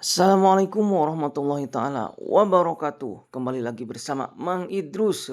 Assalamualaikum warahmatullahi taala wabarakatuh. Kembali lagi bersama Mang Idrus.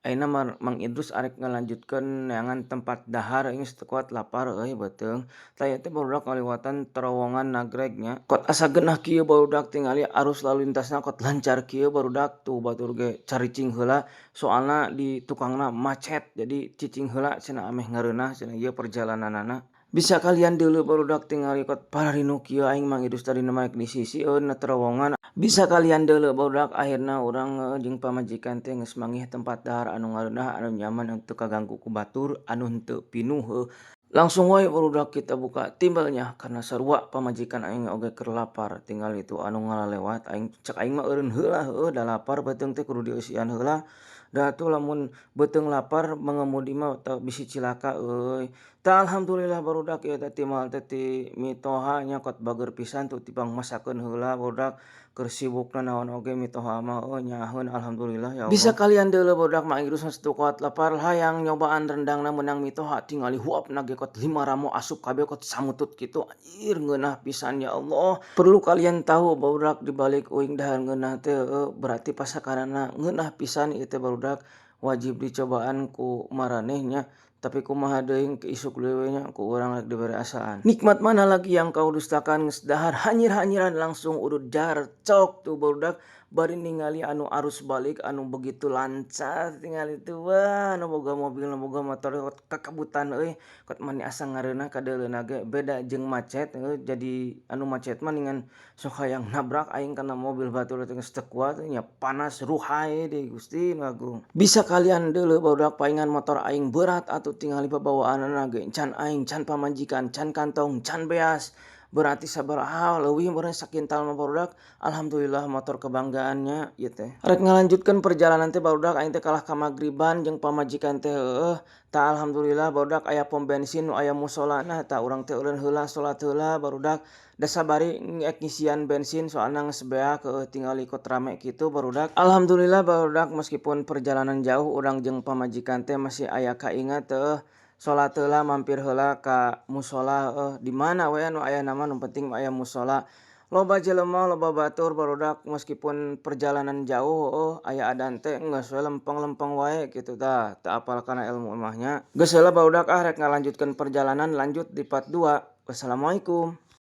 Ayeuna Mang Idrus arek ngalanjutkeun neangan tempat dahar, geus teu kuat lapar euy beuteung. Tah, ieu teh barudak ngaliwatan terowongan Nagreg nya. Kot asa geunah kieu, barudak, tingali arus lalu lintasna kot lancar kieu, barudak. Tuh, batur ge caricing heula, soalna di tukangna macet, jadi cicing heula cenah, ameh ngareunah cenah ieu perjalananana. Bisa kalian deuleu, barudak, tingali kot pararinu kieu aing Mang Idrus tadi mah di sisieun terowongan. Bisa kalian deuleu, barudak, akhirna urang jeung pamajikan teh geus manggih tempat dahar anu ngareunah, anu nyaman, anu teu kaganggu ku batur, anu henteu pinuh heuh. Langsung wae, barudak, kita buka timbelnya karena sarua pamajikan aing oge keur lapar. Tinggal itu anu ngalalewat aing, cek aing mah eureun heula heueuh, da lapar beuteung teh kudu dieusian heula. Da atuh lamun beuteung lapar mengemudi mah bisi cilaka euy. Tah, alhamdulillah, barudak, ieu teh timbel teh ti mitoha nya, kot bager pisan tuh tibang masakeun heula, barudak, keur sibuk nanaon oge mitoha mah heueuh nyaaheun, alhamdulillah ya Allah. Bisa kalian deuleu, barudak, Mang Idrus geus teu kuat lapar hayang nyobaan rendangna meunang mitoha. Tingali huapna ge kot lima ramo asup kabeh, kot samutut kitu, anjir, ngeunah pisan, ya Allah. Perlu kalian tahu, barudak, dibalik uing dahar ngeunah teh heueuh, berarti pasakanana ngeunah pisan ieu teh, barudak, wajib dicobaan ku maraneh nya. Tapi kumaha deui, isuk deui we nya ku urang rek dibere asaan. Nikmat mana lagi yang kau dustakan? Geus dahar hanyir-hanyiran langsung udud jarcok tuh, barudak, bari ningali anu arus balik anu begitu lancar. Tingali tuh, wah, nu boga mobil, nu boga motor kakabutan euy, kot mani asa ngareunah kadeuleuna ge, beda jeung macet heueuh. Jadi anu macet mah ningan sok hayang nabrak aing kana mobil batur teh, geus teu kuat nya, panas ruhay deui, Gusti nu Agung. Bisa kalian deuleu, barudak, paingan motor aing berat atuh. Tingali pabawaanana ge, can aing, can pamajikan, can kantong, can beas, berarti sabaraha leuwih meureun sakintal mah, barudak. Alhamdulillah, motor kebanggaannya ieu teh. Rek ngalanjutkeun perjalanan teh, barudak, aing teh kalah ka magriban jeung pamajikan teh heueuh. Tah, alhamdulillah, barudak, aya pom bensin nu aya musolana. Tah, urang teh eureun heula, salat heula, barudak, da sabari ek ngisian bensin soalna geus beak heueuh. Tingali kot rame kitu, barudak. Alhamdulillah, barudak, meskipun perjalanan jauh, urang jeung pamajikan teh masih aya kaingat heueuh, salat heula, mampir heula ka musola heueuh. Di mana we anu aya mah, nu penting aya musola, loba jelema, loba batur, barudak. Meskipun perjalanan jauh heueuh, aya adan teh geus we lempeng-lempeng wae kitu. Tah, teu apal kana ilmu mah nya. Geus heula, barudak, ah, rek ngalanjutkeun perjalanan, lanjut di part 2. Wassalamualaikum.